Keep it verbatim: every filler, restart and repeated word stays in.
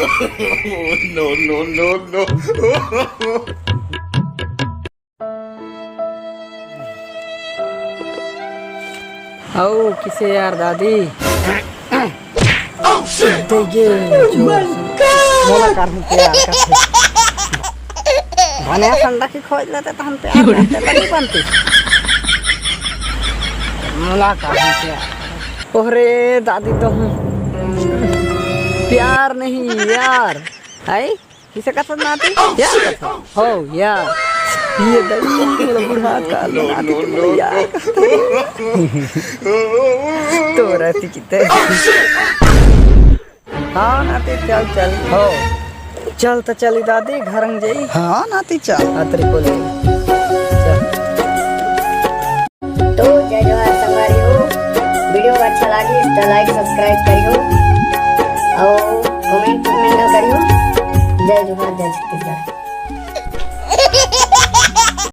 No, no, no, no. अउ किसे यार दादी? दे गे जोर से। मोला करहूं प्यार करथे। बने संडा के खोज लेते त हम प्यार करते त नहीं बनते। मोला करहूं प्यार। ओहरे दादी तो हूँ। प्यार नहीं यार। आई? किसे कथस नाती? यार कथस। हो यार। ये दई मोला बुढ़ा काल नाती तो मोला यार कथस। तो रहती किते। हाँ नाती, चल चल। हो। चल त चली दादी, घर अंग जाई। हाँ नाती, चल। हाँ, तेरी बोली। चल। तो जय जोहार संगवारी हो, वीडियो अच्छा लागिस त like subscribe करियो अउ comment में घल करियो। जय जोहार, जय छत्तीसगढ़।